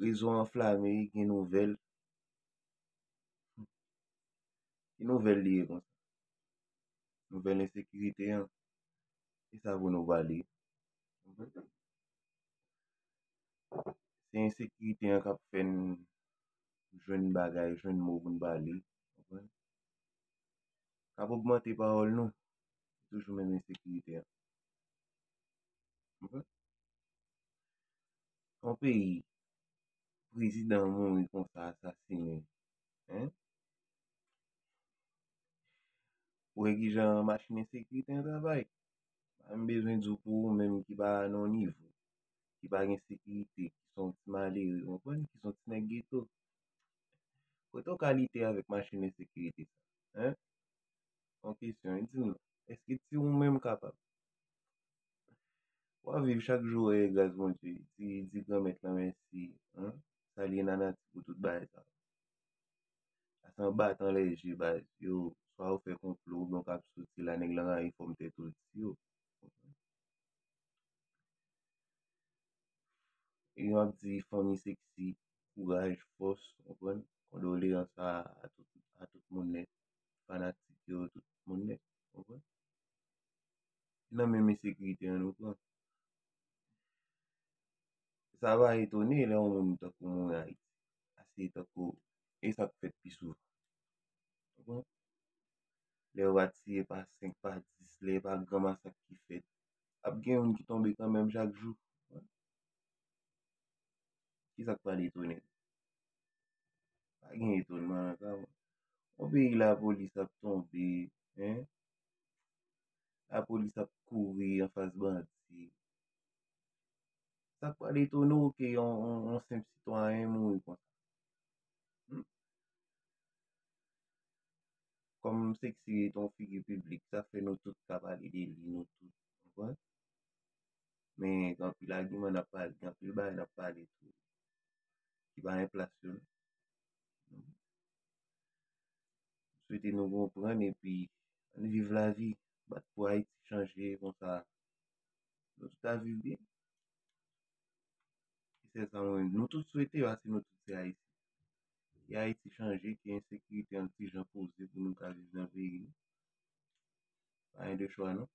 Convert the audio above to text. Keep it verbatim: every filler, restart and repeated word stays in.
rezo anflame, gen nouvèl. Ki nouvèl li ye konsa? Nouvèl ensekirite an. E sa pou nou pale. Se ensekirite an k ap fè n jwenn bagay, jwenn mo pou n pale. Konprann? K ap ogmante pawòl nou. Toujou menm ensekirite an. Konprann? Yon peyi, prezidan mouri konsa, asasinen. Hein? Ou wè kijan machin ensekirite an travay? Pa menm bezwen di w pou ou menm ki pa nan nivo, ki pa gen sekirite, ki se yon ti malere, konprann? Ki se yon ti nèg geto. Kote w ka lite avèk machin ensekirite sa? Hein? Yon kesyon, di m, èske ti ou menm kapab? W ap viv chak jou, wè gras Bondye, di, di Granmèt lan mèsi, hein? Salye Nanati pou tout bagay sa. Sa se anba tan lèje, baz. Yo, swa yo fè konplo, oubyen w ka ap soti la, nèg lan rayi fòm tèt ou, di yo. E yo ap di fanmi Sexy, kouraj, fòs, konprann? Kondoleyans a, a tout, a tout moun nèt, fanatik yo, tout moun nèt, konprann? Nan menm ensekirite an nou pran. Sa va etone lè yon moun tankou mouri Ayiti. Ase tankou, e sa k fèt pi souvan. Konprann? Lè yo pa tiye pa senk, pa dis, lè e pa gran masak ki fèt, ap gen youn ki tonbe kanmenm chak jou. Kisa k pral etone? Pa gen etonman nan sa. Yon peyi lapolis ap tonbe, hein? Lapolis ap kouri anfas bandi. Sa k pral etone w ke yon, yon, yon senp sitwayen mouri konsa? Hmm? Kòm Sexy se yon figi piblik, sa fè nou tout ka pale de li, nou tout, konprann? Men gen anpil agiman n ap pale, gen anpil bagay n ap pale tou ki pa gen plas yo, non. M swete nou konprann epi ann viv lavi, bat pou Ayiti chanje konsa. Nou tout ap viv byen. Se sa mwen, nou tout swete, paske nou tout se Ayisyen. Ke Ayiti chanje, ke ensekirite an ti jan poze pou nou ka viv nan peyi nou. Pa gen de chwa, non.